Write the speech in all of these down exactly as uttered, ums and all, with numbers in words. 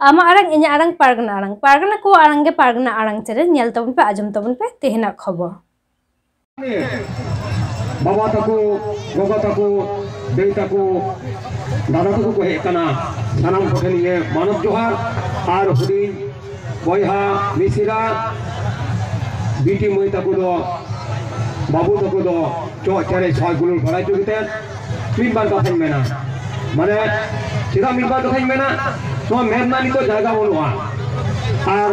ᱟᱢᱟᱜ ᱟᱲᱟᱝ, ᱤᱧᱟᱹᱜ ᱟᱲᱟᱝ, ᱯᱟᱨᱜᱟᱱᱟ ᱟᱲᱟᱝ᱾ ᱯᱟᱨᱜᱟᱱᱟ ᱠᱚᱣᱟᱜ ᱟᱲᱟᱝ ᱜᱮ ᱯᱟᱨᱜᱟᱱᱟ ᱟᱲᱟᱝ ᱪᱮᱱᱮᱞ᱾ ᱧᱮᱞ ᱛᱟᱵᱚᱱ ᱯᱮ, ᱟᱸᱡᱚᱢ ᱛᱟᱵᱚᱱ ᱯᱮ ᱛᱮᱦᱮᱧᱟᱜ ᱠᱷᱚᱵᱚᱨ᱾ ᱵᱟᱵᱟ ᱛᱟᱠᱚ, ᱜᱚᱜᱚ ᱛᱟᱠᱚ, ᱫᱟᱹᱭ ᱛᱟᱠᱚ, ᱫᱟᱫᱟ ᱛᱟᱠᱚ ᱠᱚ ᱦᱮᱡ ᱟᱠᱟᱱᱟ᱾ ᱥᱟᱱᱟᱢ ᱠᱚᱴᱷᱮᱱ ᱤᱧᱟᱹᱜ ᱢᱟᱱᱚᱛ ᱡᱚᱦᱟᱨ᱾ ᱟᱨ ᱦᱩᱰᱤᱧ ᱵᱚᱭᱦᱟ, ᱢᱤᱥᱨᱟ, ᱵᱤᱴᱤ ᱢᱟᱹᱭ ᱛᱟᱠᱚ ᱫᱚ, ᱵᱟᱹᱵᱩ ᱛᱟᱠᱚ ᱫᱚ ᱪᱚᱜ ᱪᱮᱨᱮᱡ ᱥᱚᱦᱚᱡ ᱜᱩᱞᱩᱞ ᱵᱟᱲᱟᱭ ᱦᱚᱪᱚ ᱠᱟᱛᱮᱫ ᱢᱤᱫ ᱵᱟᱨ ᱠᱟᱛᱷᱟᱧ ᱢᱮᱱᱟ᱾ ᱢᱟᱱᱮ, ᱪᱮᱫᱟᱜ ᱢᱤᱫ ᱵᱟᱨ ᱠᱟᱛᱷᱟᱧ ᱢᱮᱱᱟ? ᱱᱚᱣᱟ ᱢᱮᱫ ᱨᱮᱱᱟᱜ ᱱᱤᱛᱚᱜ ᱡᱟᱭᱜᱟ ᱵᱟᱹᱱᱩᱜᱼᱟ, ᱟᱨ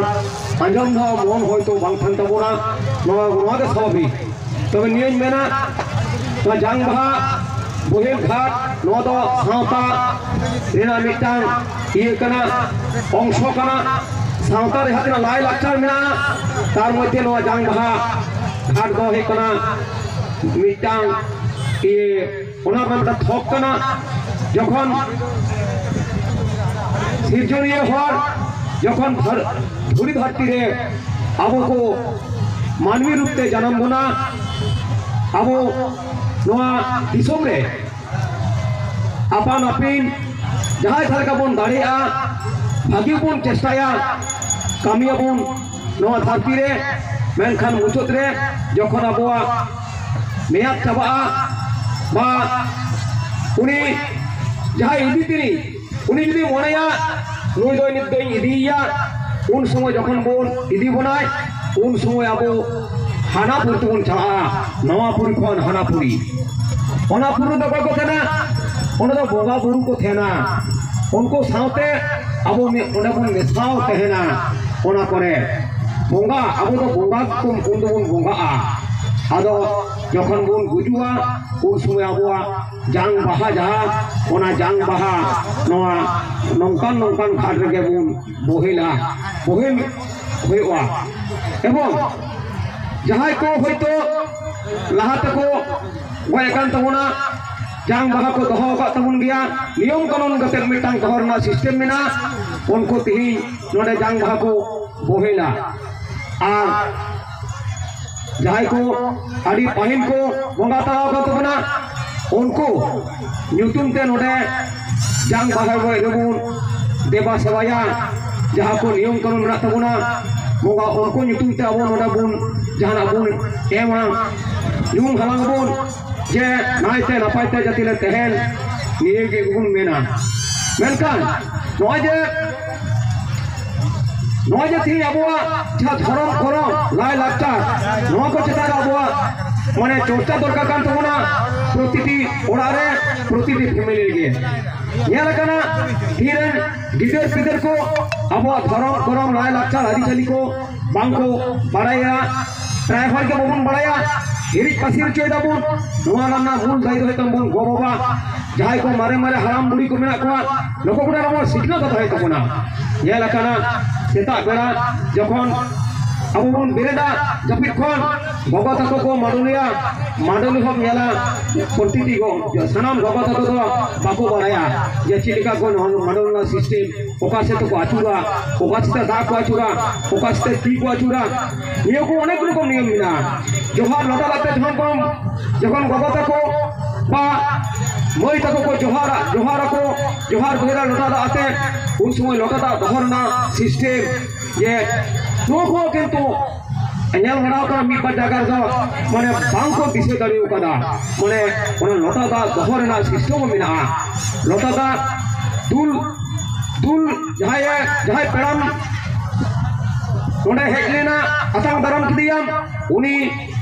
ᱟᱸᱡᱚᱢ ᱫᱚ ᱢᱚᱱ ᱦᱚᱭᱛᱳ ᱵᱟᱝ ᱛᱟᱦᱮᱱ ᱛᱟᱵᱚᱱᱟ᱾ ᱱᱚᱣᱟ, ᱱᱚᱣᱟ ᱜᱮ ᱥᱟᱵᱷᱟᱵᱤᱠ᱾ ᱛᱚᱵᱮ ᱱᱤᱭᱟᱹᱧ ᱢᱮᱱᱟ, ᱱᱚᱣᱟ ᱡᱟᱝ ᱵᱟᱦᱟ ᱵᱳᱦᱮᱞ ᱜᱷᱟᱴ, ᱱᱚᱣᱟ ᱫᱚ ᱥᱟᱶᱛᱟ ᱨᱮᱱᱟᱜ ᱢᱤᱫᱴᱟᱝ ᱤᱭᱟᱹ ᱠᱟᱱᱟ, ᱚᱝᱥᱚ ᱠᱟᱱᱟ᱾ ᱥᱟᱶᱛᱟ ᱨᱮ ᱡᱟᱦᱟᱸ ᱛᱤᱱᱟᱹᱜ ᱞᱟᱭ ᱞᱟᱠᱪᱟᱨ ᱢᱮᱱᱟᱜᱼᱟ, ᱛᱟᱨ ᱢᱚᱫᱽᱫᱷᱮ ᱱᱚᱣᱟ ᱡᱟᱝ ᱵᱟᱦᱟ ᱜᱷᱟᱴ ᱫᱚ ᱦᱩᱭᱩᱜ ᱠᱟᱱᱟ ᱢᱤᱫᱴᱟᱝ ᱤᱭᱟᱹ, ᱚᱱᱟ ᱨᱮᱱᱟᱜ ᱢᱤᱫᱴᱟᱝ ᱛᱷᱚᱠ ᱠᱟᱱᱟ᱾ ᱡᱚᱠᱷᱚᱱ ᱥᱤᱨᱡᱚᱱᱤᱭᱟᱹ ᱦᱚᱲ, ᱡᱚᱠᱷᱚᱱ ᱫᱷᱟᱨ-, ᱫᱷᱩᱲᱤ ᱫᱷᱟᱹᱨᱛᱤ ᱨᱮ ᱟᱵᱚ ᱠᱚ ᱢᱟᱹᱱᱢᱤ ᱨᱩᱯ ᱛᱮ ᱡᱟᱱᱟᱢ ᱵᱚᱱᱟ, ᱟᱵᱚ ᱱᱚᱣᱟ ᱫᱤᱥᱚᱢ ᱨᱮ ᱟᱯᱟᱱ ᱟᱹᱯᱤᱱ ᱡᱟᱦᱟᱸᱭ ᱡᱟᱦᱟᱸ ᱞᱮᱠᱟ ᱵᱚᱱ ᱫᱟᱲᱮᱭᱟᱜᱼᱟ, ᱵᱷᱟᱹᱜᱤ ᱵᱚᱱ ᱪᱮᱥᱴᱟᱭᱟ, ᱠᱟᱹᱢᱤᱭᱟᱵᱚᱱ ᱱᱚᱣᱟ ᱫᱷᱟᱹᱨᱛᱤ ᱨᱮ᱾ ᱢᱮᱱᱠᱷᱟᱱ ᱢᱩᱪᱟᱹᱫ ᱨᱮ ᱡᱚᱠᱷᱚᱱ ᱟᱵᱚᱣᱟᱜ ᱢᱮᱭᱟᱫ ᱪᱟᱵᱟᱜᱼᱟ, ᱵᱟ ᱩᱱᱤ ᱡᱟᱦᱟᱸᱭ ᱤᱫᱤ ᱛᱤᱱᱤᱡ, ᱩᱱᱤ ᱡᱩᱫᱤ ᱢᱚᱱᱮᱭᱟ ᱱᱩᱭ ᱫᱚ ᱱᱤᱛ ᱫᱚᱧ ᱤᱫᱤᱭᱮᱭᱟ, ᱩᱱ ᱥᱚᱢᱚᱭ ᱡᱚᱠᱷᱚᱱ ᱵᱚᱱ ᱤᱫᱤ ᱵᱚᱱᱟᱭ, ᱩᱱ ᱥᱚᱢᱚᱭ ᱟᱵᱚ ᱦᱟᱱᱟ ᱯᱩᱨᱤ ᱛᱮᱵᱚᱱ ᱪᱟᱞᱟᱜᱼᱟ, ᱱᱚᱣᱟ ᱯᱩᱨᱤ ᱠᱷᱚᱱ ᱦᱟᱱᱟ ᱯᱩᱨᱤ᱾ ᱚᱱᱟ ᱯᱩᱨᱤ ᱫᱚ ᱚᱠᱚᱭ ᱠᱚ ᱛᱟᱦᱮᱱᱟ? ᱚᱸᱰᱮ ᱫᱚ ᱵᱚᱸᱜᱟ ᱵᱩᱨᱩ ᱠᱚ ᱛᱟᱦᱮᱱᱟ᱾ ᱩᱱᱠᱩ ᱥᱟᱶᱛᱮ ᱟᱵᱚ ᱢᱤᱫ, ᱚᱸᱰᱮ ᱵᱚᱱ ᱢᱮᱥᱟᱣ ᱛᱟᱦᱮᱱᱟ᱾ ᱚᱱᱟ ᱠᱚᱨᱮ ᱵᱚᱸᱜᱟ, ᱟᱵᱚ ᱫᱚ ᱵᱚᱸᱜᱟ ᱠᱚ, ᱩᱱ ᱫᱚᱵᱚᱱ ᱵᱚᱸᱜᱟᱜᱼᱟ᱾ ᱟᱫᱚ ᱡᱚᱠᱷᱚᱱ ᱵᱚᱱ ᱜᱩᱡᱩᱜᱼᱟ, ᱩᱱ ᱥᱚᱢᱚᱭ ᱟᱵᱚᱣᱟᱜ ᱡᱟᱝ ᱵᱟᱦᱟ ᱡᱟᱦᱟᱸ, ᱚᱱᱟ ᱡᱟᱝ ᱵᱟᱦᱟ ᱱᱚᱣᱟ ᱱᱚᱝᱠᱟᱱ ᱱᱚᱝᱠᱟᱱ ᱜᱷᱟᱴ ᱨᱮᱜᱮ ᱵᱚᱱ ᱵᱳᱦᱮᱞᱟ, ᱵᱳᱦᱮᱞ ᱦᱩᱭᱩᱜᱼᱟ᱾ ᱮᱵᱚᱝ ᱡᱟᱦᱟᱸᱭ ᱠᱚ ᱦᱚᱭᱛᱳ ᱞᱟᱦᱟ ᱛᱮᱠᱚ ᱜᱚᱡ ᱟᱠᱟᱱ ᱛᱟᱵᱚᱱᱟ, ᱡᱟᱝ ᱵᱟᱦᱟ ᱠᱚ ᱫᱚᱦᱚ ᱟᱠᱟᱫ ᱛᱟᱵᱚᱱ ᱜᱮᱭᱟ, ᱱᱤᱭᱚᱢ ᱠᱟᱹᱱᱩᱱ ᱠᱟᱛᱮ ᱢᱤᱫᱴᱟᱝ ᱫᱚᱦᱚ ᱨᱮᱱᱟᱜ ᱥᱤᱥᱴᱮᱢ ᱢᱮᱱᱟᱜᱼᱟ, ᱩᱱᱠᱩ ᱛᱮᱦᱤᱧ ᱱᱚᱰᱮ ᱡᱟᱝ ᱵᱟᱦᱟ ᱠᱚ ᱵᱳᱦᱮᱞᱟ᱾ ᱟᱨ ᱡᱟᱦᱟᱸᱭ ᱠᱚ ᱟᱹᱰᱤ ᱯᱟᱹᱦᱤᱞ ᱠᱚ ᱵᱚᱸᱜᱟ ᱛᱟᱞᱟ ᱟᱠᱟᱱ ᱛᱟᱵᱚᱱᱟ, ᱩᱱᱠᱩ ᱧᱩᱛᱩᱢ ᱛᱮ ᱱᱚᱰᱮ ᱡᱟᱝ ᱵᱟᱦᱟ ᱵᱚ ᱮᱢᱟ ᱵᱚᱱ᱾ ᱫᱮᱵᱟ ᱥᱮᱵᱟᱭᱟ, ᱡᱟᱦᱟᱸ ᱠᱚ ᱱᱤᱭᱚᱢ ᱠᱟᱹᱱᱩᱱ ᱢᱮᱱᱟᱜ ᱛᱟᱵᱚᱱᱟ, ᱵᱚᱸᱜᱟ ᱩᱱᱠᱩ ᱧᱩᱛᱩᱢ ᱛᱮ ᱟᱵᱚ ᱱᱚᱰᱮ ᱵᱚᱱ ᱡᱟᱦᱟᱱᱟᱜ ᱵᱚᱱ ᱮᱢᱟ, ᱧᱩᱢ ᱦᱟᱞᱟᱝ ᱵᱚᱱ, ᱡᱮ ᱱᱟᱭᱛᱮ ᱱᱟᱯᱟᱭ ᱛᱮ ᱡᱟᱛᱮ ᱞᱮ ᱛᱟᱦᱮᱱ, ᱱᱤᱭᱟᱹ ᱜᱮ ᱵᱚᱱ ᱢᱮᱱᱟ᱾ ᱢᱮᱱᱠᱷᱟᱱ ᱱᱚᱜᱼᱚᱭ ᱡᱮ, ᱱᱚᱜᱼᱚᱭ ᱡᱮ ᱛᱮᱦᱮᱧ ᱟᱵᱚᱣᱟᱜ ᱡᱟᱦᱟᱸ ᱫᱷᱚᱨᱚᱢ ᱠᱚᱨᱚᱢ, ᱞᱟᱭ ᱞᱟᱠᱪᱟᱨ, ᱱᱚᱣᱟ ᱠᱚ ᱪᱮᱛᱟᱱ ᱨᱮ ᱟᱵᱚᱣᱟᱜ ᱢᱟᱱᱮ ᱪᱚᱨᱪᱟ ᱫᱚᱨᱠᱟᱨ ᱠᱟᱱ ᱛᱟᱵᱚᱱᱟ, ᱯᱨᱚᱛᱤᱴᱤ ᱚᱲᱟᱜ ᱨᱮ, ᱯᱨᱚᱛᱤᱴᱤ ᱯᱷᱮᱢᱤᱞᱤ ᱨᱮᱜᱮ᱾ ᱧᱮᱞ ᱟᱠᱟᱱᱟ, ᱛᱤᱦᱤᱧ ᱨᱮᱱ ᱜᱤᱫᱟᱹᱨ ᱯᱤᱫᱟᱹᱨ ᱠᱚ ᱟᱵᱚᱣᱟᱜ ᱫᱷᱚᱨᱚᱢ ᱠᱚᱨᱚᱢ, ᱞᱟᱭ ᱞᱟᱠᱪᱟᱨ, ᱟᱹᱨᱤᱪᱟᱹᱞᱤ ᱠᱚ ᱵᱟᱝ ᱠᱚ ᱵᱟᱲᱟᱭᱟ᱾ ᱯᱨᱟᱭ ᱦᱚᱲ ᱜᱮ ᱵᱟᱵᱚᱱ ᱵᱟᱲᱟᱭᱟ, ᱦᱤᱨᱤᱡ ᱯᱟᱹᱥᱤᱨ ᱦᱚᱪᱚᱭ ᱫᱟᱵᱚᱱ᱾ ᱱᱚᱣᱟ ᱨᱮᱱᱟᱜ ᱢᱩᱞ ᱫᱟᱭᱤ ᱫᱚ ᱦᱩᱭᱩᱜ ᱠᱟᱱ ᱵᱚᱱ ᱜᱚ ᱵᱟᱵᱟ, ᱡᱟᱦᱟᱸᱭ ᱠᱚ ᱢᱟᱨᱮ ᱢᱟᱨᱮ ᱦᱟᱲᱟᱢ ᱵᱩᱲᱦᱤ ᱠᱚ ᱢᱮᱱᱟᱜ ᱠᱚᱣᱟ, ᱱᱩᱠᱩ ᱠᱚᱴᱷᱮᱱ ᱟᱵᱚᱣᱟᱜ ᱥᱤᱠᱷᱱᱟᱹᱛ ᱦᱟᱛᱟᱣ ᱦᱩᱭᱩᱜ ᱛᱟᱵᱚᱱᱟ᱾ ᱧᱮᱞ ᱟᱠᱟᱱᱟ, ᱥᱮᱛᱟᱜ ᱵᱮᱲᱟ ᱡᱚᱠᱷᱚᱱ ᱟᱵᱚ ᱵᱚᱱ ᱵᱮᱨᱮᱫᱟ ᱡᱟᱹᱯᱤᱫ ᱠᱷᱚᱱ, ᱜᱚᱜᱚ ᱛᱟᱠᱚ ᱠᱚ ᱢᱟᱰᱚᱞᱤᱭᱟ, ᱢᱟᱰᱚᱞᱤ ᱦᱚᱸ ᱧᱮᱞᱟ, ᱯᱨᱚᱛᱤᱴᱤ ᱜᱚ-, ᱥᱟᱱᱟᱢ ᱜᱚᱜᱚ ᱛᱟᱠᱚ ᱫᱚ ᱵᱟᱠᱚ ᱵᱟᱲᱟᱭᱟ ᱡᱮ ᱪᱮᱫ ᱞᱮᱠᱟ ᱠᱚ ᱱᱚᱣᱟ ᱢᱟᱰᱚᱞ ᱨᱮᱱᱟᱜ ᱥᱤᱥᱴᱮᱢ, ᱚᱠᱟ ᱥᱮᱫ ᱛᱮᱠᱚ ᱟᱹᱪᱩᱨᱟ, ᱚᱠᱟ ᱥᱮᱫ ᱛᱮ ᱫᱟᱜ ᱠᱚ ᱟᱹᱪᱩᱨᱟ, ᱚᱠᱟ ᱥᱮᱫ ᱛᱮ ᱛᱤ ᱠᱚ ᱟᱹᱪᱩᱨᱟ, ᱱᱤᱭᱟᱹ ᱠᱚ ᱚᱱᱮᱠ ᱨᱚᱠᱚᱢ ᱱᱤᱭᱚᱢ ᱢᱮᱱᱟᱜᱼᱟ᱾ ᱡᱚᱦᱟᱨ ᱞᱚᱴᱟ ᱫᱟᱜ ᱛᱮ ᱡᱚᱠᱷᱚᱱ ᱠᱚ, ᱡᱚᱠᱷᱚᱱ ᱜᱚᱜᱚ ᱛᱟᱠᱚ ᱵᱟ ᱢᱟᱹᱭ ᱛᱟᱠᱚ ᱠᱚ ᱡᱚᱦᱟᱨᱟ, ᱡᱚᱦᱟᱨ ᱟᱠᱚ, ᱡᱚᱦᱟᱨ ᱵᱮᱲᱟ ᱞᱚᱴᱟ ᱫᱟᱜ ᱟᱛᱮ, ᱩᱱ ᱥᱚᱢᱚᱭ ᱞᱚᱴᱟ ᱫᱟᱜ ᱫᱚᱦᱚ ᱨᱮᱱᱟᱜ ᱥᱤᱥᱴᱮᱢ, ᱡᱮ ᱱᱚᱣᱟ ᱠᱚ ᱠᱤᱱᱛᱩ ᱧᱮᱞ ᱵᱟᱲᱟ ᱠᱟᱱᱟ ᱢᱤᱫ ᱵᱟᱨ ᱡᱟᱭᱜᱟ ᱨᱮᱫᱚ, ᱢᱟᱱᱮ ᱵᱟᱝ ᱠᱚ ᱫᱤᱥᱟᱹ ᱫᱟᱲᱮ ᱠᱟᱫᱟ, ᱢᱟᱱᱮ ᱚᱱᱟ ᱞᱚᱴᱟ ᱫᱟᱜ ᱫᱚᱦᱚ ᱨᱮᱱᱟᱜ ᱥᱤᱥᱴᱮᱢ ᱦᱚᱸ ᱢᱮᱱᱟᱜᱼᱟ᱾ ᱞᱚᱴᱟ ᱫᱟᱜ ᱫᱩᱞ, ᱫᱩᱞ ᱡᱟᱦᱟᱸᱭᱮ, ᱡᱟᱦᱟᱸᱭ ᱯᱮᱲᱟᱢ ᱱᱚᱰᱮ ᱦᱮᱡ ᱞᱮᱱᱟ, ᱟᱛᱟᱝ ᱫᱟᱨᱟᱢ ᱠᱮᱫᱮᱭᱟᱢ, ᱩᱱᱤ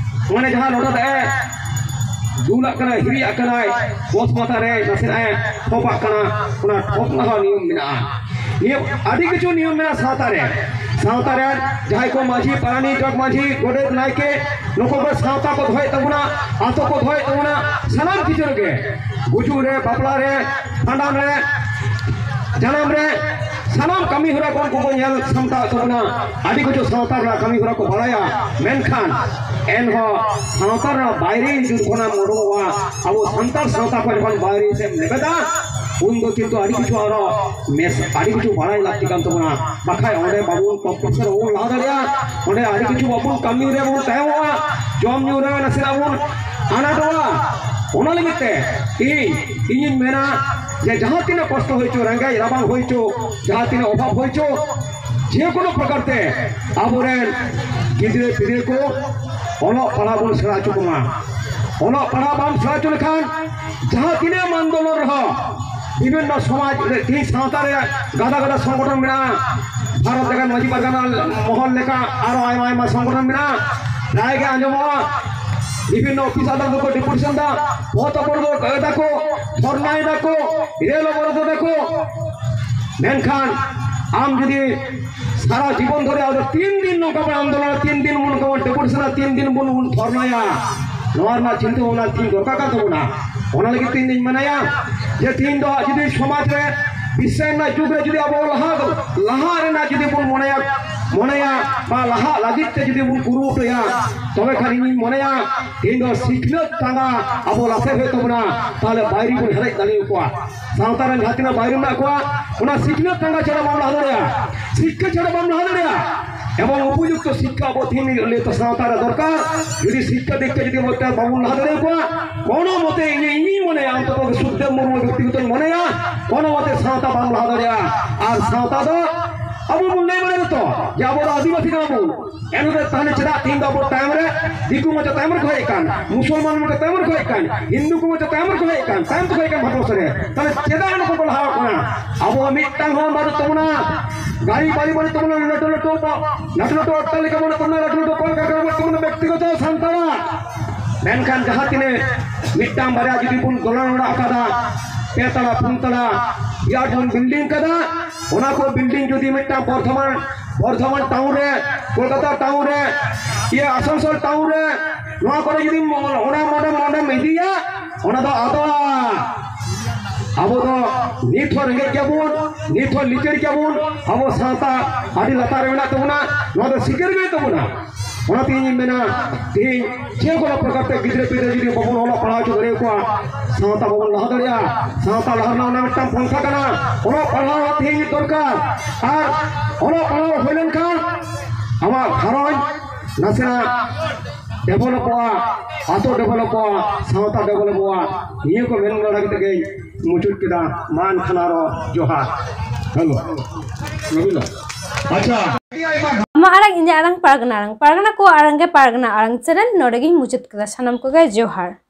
ᱢᱟᱱᱮ ᱡᱟᱦᱟᱸ ᱞᱚᱴᱟ ᱫᱟᱜ ᱮ ᱫᱩᱞᱟᱜ ᱠᱟᱱᱟ, ᱦᱤᱨᱤᱭᱟᱜ ᱠᱟᱱᱟᱭ, ᱵᱚᱥ ᱢᱟᱛᱷᱟ ᱨᱮ ᱱᱟᱥᱮᱱᱟᱜ ᱮ ᱴᱷᱚᱯᱟᱜ ᱠᱟᱱᱟ, ᱚᱱᱟ ᱴᱷᱚᱯ ᱨᱮᱱᱟᱜ ᱦᱚᱸ ᱱᱤᱭᱚᱢ ᱢᱮᱱᱟᱜᱼᱟ᱾ ᱱᱤᱭᱟᱹ ᱟᱹᱰᱤ ᱠᱤᱪᱷᱩ ᱱᱤᱭᱚᱢ ᱢᱮᱱᱟᱜᱼᱟ ᱥᱟᱶᱛᱟ ᱨᱮ᱾ ᱥᱟᱶᱛᱟ ᱨᱮ ᱡᱟᱦᱟᱸᱭ ᱠᱚ ᱢᱟᱹᱡᱷᱤ, ᱯᱟᱨᱟᱱᱤᱠ, ᱡᱚᱜᱽ ᱢᱟᱹᱡᱷᱤ, ᱜᱚᱰᱮᱛ, ᱱᱟᱭᱠᱮ, ᱱᱩᱠᱩ ᱠᱚ ᱥᱟᱶᱛᱟ ᱠᱚ ᱫᱚᱦᱚᱭᱮᱫ ᱛᱟᱵᱚᱱᱟ, ᱟᱛᱳ ᱠᱚ ᱫᱚᱦᱚᱭᱮᱫ ᱛᱟᱵᱚᱱᱟ, ᱥᱟᱱᱟᱢ ᱠᱤᱪᱷᱩ ᱨᱮᱜᱮ, ᱜᱩᱡᱩᱜ ᱨᱮ, ᱵᱟᱯᱞᱟ ᱨᱮ, ᱵᱷᱟᱸᱰᱟᱱ ᱨᱮ, ᱡᱟᱱᱟᱢ ᱨᱮ, ᱥᱟᱱᱟᱢ ᱠᱟᱹᱢᱤ ᱦᱚᱨᱟ ᱠᱚ ᱩᱱᱠᱩ ᱠᱚ ᱧᱮᱞ ᱥᱟᱢᱴᱟᱣ ᱛᱟᱵᱚᱱᱟ᱾ ᱟᱹᱰᱤ ᱠᱤᱪᱷᱩ ᱥᱟᱶᱛᱟ ᱨᱮᱱᱟᱜ ᱠᱟᱹᱢᱤ ᱦᱚᱨᱟ ᱠᱚ ᱵᱟᱲᱟᱭᱟ, ᱢᱮᱱᱠᱷᱟᱱ ᱮᱱᱦᱚᱸ ᱥᱟᱶᱛᱟ ᱨᱮᱱᱟᱜ ᱵᱟᱭᱨᱮ ᱡᱩᱫᱤ ᱠᱷᱚᱱᱟᱜ ᱩᱰᱩᱠᱚᱜᱼᱟ, ᱟᱵᱚ ᱥᱟᱱᱛᱟᱲ ᱥᱟᱶᱛᱟ ᱠᱷᱚᱱ ᱡᱚᱠᱷᱚᱱ ᱵᱟᱭᱨᱮ ᱥᱮᱫ ᱮᱢ ᱞᱮᱵᱮᱫᱟ, ᱩᱱ ᱫᱚ ᱠᱤᱱᱛᱩ ᱟᱹᱰᱤ ᱠᱤᱪᱷᱩ ᱟᱨᱚ ᱢᱮᱥ, ᱟᱹᱰᱤ ᱠᱤᱪᱷᱩ ᱵᱟᱲᱟᱭ ᱞᱟᱹᱠᱛᱤ ᱠᱟᱱ ᱛᱟᱵᱚᱱᱟ᱾ ᱵᱟᱠᱷᱟᱡ ᱚᱸᱰᱮ ᱵᱟᱵᱚᱱ ᱠᱚᱢᱯᱤᱴᱤᱥᱚᱱ ᱵᱟᱵᱚᱱ ᱞᱟᱦᱟ ᱫᱟᱲᱮᱭᱟᱜᱼᱟ, ᱚᱸᱰᱮ ᱟᱹᱰᱤ ᱠᱤᱪᱷᱩ ᱵᱟᱵᱚᱱ ᱠᱟᱹᱢᱤ ᱨᱮ ᱵᱚᱱ ᱛᱟᱭᱚᱢᱚᱜᱼᱟ, ᱡᱚᱢ ᱧᱩ ᱨᱮ ᱱᱟᱥᱮᱱᱟᱜ ᱵᱚᱱ ᱟᱱᱟᱴᱚᱜᱼᱟ᱾ ᱚᱱᱟ ᱞᱟᱹᱜᱤᱫ ᱛᱮ ᱤᱧ, ᱤᱧᱤᱧ ᱢᱮᱱᱟ, ᱡᱮ ᱡᱟᱦᱟᱸ ᱛᱤᱱᱟᱹᱜ ᱠᱚᱥᱴᱚ ᱦᱩᱭ ᱦᱚᱪᱚ, ᱨᱮᱸᱜᱮᱡ ᱨᱟᱵᱟᱝ ᱦᱩᱭ ᱦᱚᱪᱚ, ᱡᱟᱦᱟᱸ ᱛᱤᱱᱟᱹᱜ ᱚᱵᱷᱟᱵ ᱦᱩᱭ ᱦᱚᱪᱚ, ᱡᱮ ᱠᱳᱱᱳ ᱯᱨᱚᱠᱟᱨ ᱛᱮ ᱟᱵᱚᱨᱮᱱ ᱜᱤᱫᱽᱨᱟᱹ ᱯᱤᱫᱽᱨᱟᱹ ᱠᱚ ᱚᱞᱚᱜ ᱯᱟᱲᱦᱟᱣ ᱵᱚᱱ ᱥᱮᱬᱟ ᱦᱚᱪᱚ ᱠᱚᱢᱟ᱾ ᱚᱞᱚᱜ ᱯᱟᱲᱦᱟᱣ ᱵᱟᱢ ᱥᱮᱬᱟ ᱦᱚᱪᱚ ᱞᱮᱠᱷᱟᱱ ᱡᱟᱦᱟᱸ ᱛᱤᱱᱟᱹᱜ ᱮᱢ ᱟᱱᱫᱳᱞᱚᱱ ᱨᱮᱦᱚᱸ, ᱵᱤᱵᱷᱤᱱᱱᱚ ᱥᱚᱢᱟᱡᱽ ᱨᱮ, ᱛᱮᱦᱤᱧ ᱥᱟᱶᱛᱟ ᱨᱮ ᱜᱟᱫᱟ ᱜᱟᱫᱟ ᱥᱚᱝᱜᱚᱴᱷᱚᱱ ᱢᱮᱱᱟᱜᱼᱟ, ᱵᱷᱟᱨᱚᱛ ᱡᱟᱠᱟᱛ ᱢᱟᱹᱡᱷᱤ ᱯᱟᱨᱜᱟᱱᱟ ᱢᱚᱦᱚᱞ ᱞᱮᱠᱟ ᱟᱨᱚ ᱟᱭᱢᱟ ᱟᱭᱢᱟ ᱥᱚᱝᱜᱚᱴᱷᱚᱱ ᱢᱮᱱᱟᱜᱼᱟ᱾ ᱯᱨᱟᱭ ᱜᱮ ᱟᱸᱡᱚᱢᱚᱜᱼᱟ, ᱵᱤᱵᱷᱤᱱᱱᱚ ᱚᱯᱷᱤᱥ ᱟᱫᱟᱞᱚᱛ ᱫᱚᱠᱚ ᱰᱮᱯᱩᱴᱮᱥᱚᱱ ᱫᱟ, ᱯᱚᱛᱷ ᱚᱵᱚᱨᱳᱫᱷ ᱫᱟᱠᱚ, ᱫᱷᱚᱨᱱᱟᱭ ᱫᱟᱠᱚ, ᱨᱮᱞ ᱚᱵᱚᱨᱳᱫᱷ ᱫᱟᱠᱚ᱾ ᱢᱮᱱᱠᱷᱟᱱ ᱟᱢ ᱡᱩᱫᱤ ᱥᱟᱨᱟ ᱡᱤᱵᱚᱱ ᱫᱷᱚᱨᱮ ᱟᱫᱚ ᱛᱤᱱ ᱫᱤᱱ ᱱᱚᱝᱠᱟ ᱵᱚᱱ ᱟᱱᱫᱳᱞᱚᱱᱟ, ᱛᱤᱱ ᱫᱤᱱ ᱵᱚᱱ ᱱᱚᱝᱠᱟ ᱵᱚᱱ ᱰᱮᱯᱩᱴᱮᱥᱚᱱᱟ, ᱛᱤᱱ ᱫᱤᱱ ᱵᱚᱱ, ᱵᱚᱱ ᱫᱷᱚᱨᱱᱟᱭᱟ, ᱱᱚᱣᱟ ᱨᱮᱱᱟᱜ ᱪᱤᱱᱛᱟᱹ ᱵᱷᱟᱵᱽᱱᱟ ᱛᱤᱦᱤᱧ ᱫᱚᱨᱠᱟᱨ ᱠᱟᱱ ᱛᱟᱵᱚᱱᱟ᱾ ᱚᱱᱟ ᱞᱟᱹᱜᱤᱫ ᱛᱮ ᱤᱧ ᱫᱩᱧ ᱢᱮᱱᱟᱭᱟ ᱡᱮ ᱛᱤᱦᱤᱧ ᱫᱚ ᱡᱩᱫᱤ ᱥᱚᱢᱟᱡᱽ ᱨᱮ ᱵᱤᱥᱥᱚ ᱨᱮᱱᱟᱜ ᱡᱩᱜᱽ ᱨᱮ ᱡᱩᱫᱤ ᱟᱵᱚ ᱞᱟᱦᱟ, ᱞᱟᱦᱟ ᱨᱮᱱᱟᱜ ᱡᱩᱫᱤ ᱵᱚᱱ ᱢᱚᱱᱮᱭᱟ, ᱢᱚᱱᱮᱭᱟ ᱵᱟ ᱞᱟᱦᱟᱜ ᱞᱟᱹᱜᱤᱫ ᱛᱮ ᱡᱩᱫᱤ ᱵᱚᱱ ᱠᱩᱨᱩᱢᱩᱴᱩᱭᱟ, ᱛᱚᱵᱮ ᱠᱷᱟᱱ ᱤᱧᱤᱧ ᱢᱚᱱᱮᱭᱟ ᱛᱤᱦᱤᱧ ᱫᱚ ᱥᱤᱠᱷᱱᱟᱹᱛ ᱴᱟᱸᱜᱟ ᱟᱵᱚ ᱞᱟᱥᱮᱨ ᱦᱩᱭᱩᱜ ᱛᱟᱵᱚᱱᱟ, ᱛᱟᱦᱞᱮ ᱵᱟᱭᱨᱤ ᱵᱚᱱ ᱦᱮᱨᱮᱡ ᱫᱟᱲᱮᱭᱟᱠᱚᱣᱟ᱾ ᱥᱟᱶᱛᱟ ᱨᱮᱱ ᱡᱟᱦᱟᱸ ᱛᱤᱱᱟᱹᱜ ᱵᱟᱭᱨᱤ ᱢᱮᱱᱟᱜ ᱠᱚᱣᱟ, ᱚᱱᱟ ᱥᱤᱠᱷᱱᱟᱹᱛ ᱴᱟᱸᱜᱟ ᱪᱷᱟᱲᱟ ᱵᱟᱢ ᱞᱟᱦᱟ ᱫᱟᱲᱮᱭᱟᱜᱼᱟ, ᱥᱤᱠᱠᱷᱟ ᱪᱷᱟᱲᱟ ᱵᱟᱢ ᱞᱟᱦᱟ ᱫᱟᱲᱮᱭᱟᱜᱼᱟ᱾ ᱮᱵᱚᱝ ᱩᱯᱚᱡᱩᱠᱛᱚ ᱥᱤᱠᱠᱷᱟ ᱟᱵᱚ ᱛᱤᱦᱤᱧ ᱞᱟᱹᱭ ᱛᱚ ᱥᱟᱶᱛᱟ ᱨᱮ ᱫᱚᱨᱠᱟᱨ᱾ ᱡᱩᱫᱤ ᱥᱤᱠᱠᱷᱟ ᱫᱤᱠᱠᱷᱟ ᱡᱩᱫᱤ ᱢᱤᱫᱴᱟᱝ ᱵᱟᱵᱚᱱ ᱞᱟᱦᱟ ᱫᱟᱲᱮᱭᱟᱠᱚᱣᱟ, ᱠᱳᱱᱳ ᱢᱚᱛᱮ ᱤᱧ, ᱤᱧᱤᱧ ᱢᱚᱱᱮᱭᱟ, ᱚᱱᱛᱚᱛᱚ ᱥᱩᱠᱫᱮᱵ ᱢᱩᱨᱢᱩ ᱵᱮᱠᱛᱤᱜᱚᱛᱚᱧ ᱢᱚᱱᱮᱭᱟ, ᱠᱳᱱᱳ ᱢᱚᱛᱮ ᱥᱟᱶᱛᱟ ᱵᱟᱝ ᱞᱟᱦᱟ ᱫᱟᱲᱮᱭᱟᱜᱼᱟ᱾ ᱟᱨ ᱥᱟᱶᱛᱟ ᱫᱚ ᱟᱵᱚ ᱵᱚᱱ ᱞᱟᱹᱭ ᱵᱟᱲᱟᱭ ᱫᱟᱛᱚ ᱡᱮ ᱟᱵᱚ ᱫᱚ ᱟᱹᱫᱤᱵᱟᱹᱥᱤ ᱠᱟᱱᱟ ᱵᱚᱱ᱾ ᱮᱱᱦᱚᱸ ᱛᱟᱦᱞᱮ ᱪᱮᱫᱟᱜ ᱛᱮᱦᱮᱧ ᱫᱚ ᱟᱵᱚ ᱛᱟᱭᱚᱢ ᱨᱮ ᱫᱤᱠᱩ ᱢᱚᱪᱟ ᱛᱟᱭᱚᱢ ᱨᱮᱠᱚ ᱦᱮᱡ ᱟᱠᱟᱱ, ᱢᱩᱥᱚᱞᱢᱟᱱ ᱢᱚᱪᱟ ᱛᱟᱭᱚᱢ ᱨᱮᱠᱚ ᱦᱮᱡ ᱟᱠᱟᱱ, ᱦᱤᱱᱫᱩ ᱠᱚ ᱢᱚᱪᱟ ᱛᱟᱭᱚᱢ ᱨᱮᱠᱚ ᱦᱮᱡ ᱟᱠᱟᱱ, ᱛᱟᱭᱚᱢ ᱛᱮᱠᱚ ᱦᱮᱡ ᱟᱠᱟᱱ ᱵᱷᱟᱨᱚᱛ ᱵᱚᱨᱥᱚ ᱨᱮ? ᱛᱟᱦᱞᱮ ᱪᱮᱫᱟᱜ ᱱᱩᱠᱩ ᱠᱚ ᱞᱟᱦᱟ ᱟᱠᱟᱱᱟ? ᱟᱵᱚᱣᱟᱜ ᱢᱤᱫᱴᱟᱝ ᱦᱚᱸ ᱵᱟᱹᱱᱩᱜ ᱛᱟᱵᱚᱱᱟ, ᱜᱟᱹᱲᱤ ᱵᱟᱹᱲᱤ ᱵᱟᱹᱱᱩᱜ ᱛᱟᱵᱚᱱᱟ, ᱞᱟᱹᱴᱩ ᱞᱟᱹᱴᱩ ᱵᱟ-, ᱞᱟᱹᱴᱩ ᱞᱟᱹᱴᱩ ᱚᱴᱴᱟᱞᱤᱠᱟ ᱵᱟᱹᱱᱩᱜ ᱛᱟᱵᱚᱱᱟ, ᱞᱟᱹᱴᱩ ᱞᱟᱹᱴᱩ ᱠᱚᱞᱠᱟᱨᱠᱷᱟᱱᱟ ᱵᱟᱹᱱᱩᱜ ᱛᱟᱵᱚᱱᱟ ᱵᱮᱠᱛᱤᱜᱚᱛᱚ ᱥᱟᱱᱛᱟᱲᱟᱜ᱾ ᱢᱮᱱᱠᱷᱟᱱ ᱡᱟᱦᱟᱸ ᱛᱤᱱᱟᱹᱜ ᱢᱤᱫᱴᱟᱝ ᱵᱟᱨᱭᱟ ᱡᱩᱫᱤ ᱵᱚᱱ ᱫᱚᱞᱟᱱ ᱚᱲᱟᱜ ᱟᱠᱟᱫᱟ, ᱯᱮ ᱛᱟᱞᱟ ᱯᱩᱱ ᱛᱟᱞᱟ ᱵᱤᱨᱟᱴ ᱵᱚᱱ ᱵᱤᱞᱰᱤᱝ ᱠᱟᱫᱟ, ᱚᱱᱟ ᱠᱚ ᱵᱤᱞᱰᱤᱝ ᱡᱩᱫᱤ ᱢᱤᱫᱴᱟᱝ ᱵᱚᱨᱫᱷᱚᱢᱟᱱ, ᱵᱚᱨᱫᱷᱚᱢᱟᱱ ᱴᱟᱣᱩᱱ ᱨᱮ, ᱠᱳᱞᱠᱟᱛᱟ ᱴᱟᱣᱩᱱ ᱨᱮ, ᱤᱭᱟᱹ ᱟᱥᱟᱱᱥᱳᱞ ᱴᱟᱣᱩᱱ ᱨᱮ, ᱱᱚᱣᱟ ᱠᱚᱨᱮ ᱡᱩᱫᱤ ᱚᱱᱟ ᱢᱚᱰᱮᱢ, ᱢᱚᱰᱮᱢ ᱤᱫᱤᱭᱟ, ᱚᱱᱟ ᱫᱚ ᱟᱫᱚᱜᱼᱟ᱾ ᱟᱵᱚ ᱫᱚ ᱱᱤᱛ ᱦᱚᱸ ᱨᱮᱸᱜᱮᱡ ᱜᱮᱭᱟᱵᱚᱱ, ᱱᱤᱛ ᱦᱚᱸ ᱞᱤᱪᱟᱹᱲ ᱜᱮᱭᱟᱵᱚᱱ, ᱟᱵᱚ ᱥᱟᱶᱛᱟ ᱟᱹᱰᱤ ᱞᱟᱛᱟᱨ ᱨᱮ ᱢᱮᱱᱟᱜ ᱛᱟᱵᱚᱱᱟ, ᱱᱚᱣᱟ ᱫᱚ ᱥᱤᱠᱟᱹᱨ ᱜᱮ ᱛᱟᱵᱚᱱᱟ᱾ ᱚᱱᱟᱛᱮ ᱤᱧᱤᱧ ᱢᱮᱱᱟ, ᱛᱮᱦᱮᱧ ᱡᱮ ᱠᱳᱱᱳ ᱯᱨᱚᱠᱟᱨ ᱛᱮ ᱜᱤᱫᱽᱨᱟᱹ ᱯᱤᱫᱽᱨᱟᱹ ᱡᱩᱫᱤ ᱵᱟᱵᱚᱱ ᱚᱞᱚᱜ ᱯᱟᱲᱦᱟᱣ ᱦᱚᱪᱚ ᱫᱟᱲᱮᱭᱟᱠᱚᱣᱟ, ᱥᱟᱶᱛᱟ ᱵᱟᱵᱚᱱ ᱞᱟᱦᱟ ᱫᱟᱲᱮᱭᱟᱜᱼᱟ᱾ ᱥᱟᱶᱛᱟ ᱞᱟᱦᱟ ᱨᱮᱱᱟᱜ ᱚᱱᱟ ᱢᱤᱫᱴᱟᱝ ᱯᱚᱱᱛᱷᱟ ᱠᱟᱱᱟ, ᱚᱞᱚᱜ ᱯᱟᱲᱦᱟᱣ ᱛᱮᱦᱮᱧ ᱫᱚᱨᱠᱟᱨ᱾ ᱟᱨ ᱚᱞᱚᱜ ᱯᱟᱲᱦᱟᱣ ᱦᱩᱭ ᱞᱮᱱᱠᱷᱟᱱ ᱟᱢᱟᱜ ᱜᱷᱟᱨᱚᱸᱡᱽ ᱱᱟᱥᱮᱱᱟᱜ ᱰᱮᱵᱷᱮᱞᱚᱯᱚᱜᱼᱟ, ᱟᱛᱳ ᱰᱮᱵᱷᱮᱞᱚᱯᱚᱜᱼᱟ, ᱥᱟᱶᱛᱟ ᱰᱮᱵᱷᱮᱞᱚᱯᱚᱜᱼᱟ᱾ ᱱᱤᱭᱟᱹ ᱠᱚ ᱢᱮᱱ ᱵᱟᱲᱟ ᱠᱟᱛᱮ ᱜᱮᱧ ᱢᱩᱪᱟᱹᱫ ᱠᱮᱫᱟ᱾ ᱢᱟ ᱮᱱᱠᱷᱟᱱ ᱟᱨᱚ ᱡᱚᱦᱟᱨ᱾ ᱦᱮᱞᱳ, ᱨᱚᱵᱤᱱᱫᱨᱚ᱾ ᱟᱪᱪᱷᱟ᱾ ᱟᱢᱟᱜ ᱟᱲᱟᱝ, ᱤᱧᱟᱹᱜ ᱟᱲᱟᱝ, ᱯᱟᱨᱜᱟᱱᱟ ᱟᱲᱟᱝ, ᱯᱟᱨᱜᱟᱱᱟ ᱠᱚ ᱟᱲᱟᱝ ᱜᱮ ᱯᱟᱨᱜᱟᱱᱟ ᱟᱲᱟᱝ ᱪᱮᱱᱮᱞ ᱱᱚᱰᱮ ᱜᱤᱧ ᱢᱩᱪᱟᱹᱫ ᱠᱮᱫᱟ᱾ ᱥᱟᱱᱟᱢ ᱠᱚᱜᱮ ᱡᱚᱦᱟᱨ᱾